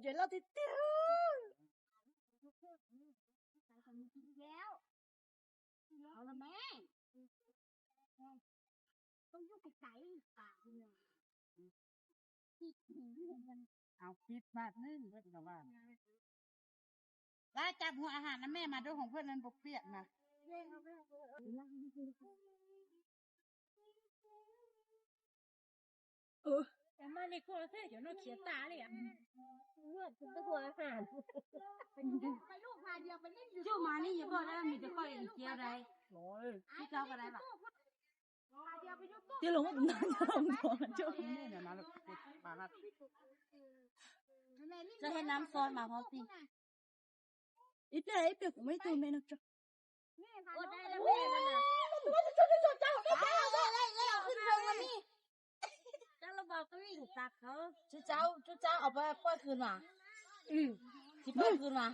ດຽວລາວຕິດຕິດແລ້ວ ເອົາລະແມ່ ຕ້ອງຢູ່ໄກໆ ປາກນີ້ ເອົາປິດບາດໜຶ່ງ ເພິ່ນກໍວ່າ ລາຈັບຫົວອາຫານນຳແມ່ມາໂດ ຂອງເພິ່ນນັ້ນບໍ່ປຽກນະ. ເອີ ແຕ່ມານີ້ກໍເສຍຢູ່ເນາະ ເຂຍຕາເລີຍອະ ເລືອດເປັນຕະຫົວອາຫານ ໄປລູກພາດຽວໄປຫຼິ້ນຢູ່ ເຈົ້າມານີ້ຢ່າບອກໄດ້ວ່າມີແຕ່ຂ້ອຍເຂຍໄດ້ ໂອ້ຍ ຄືເຈົ້າກໍໄດ້ລະ Tiene un montón, yo. ຈະເຮັດນ້ຳຊອດມາພ້ອມຕິ Espera, espera, como esto menos yo. ໂອ້ ໄດ້ແລ້ວແມ່ນັ້ນນະ ເຈົ້າລະບອກກະວິ້ງຕັກເຂົາ ຈຸເຈົ້າ ຈຸເຈົ້າເອົາໄປປ່ອຍຄືນມາ ອື ຊິປ່ອຍຄືນມາ.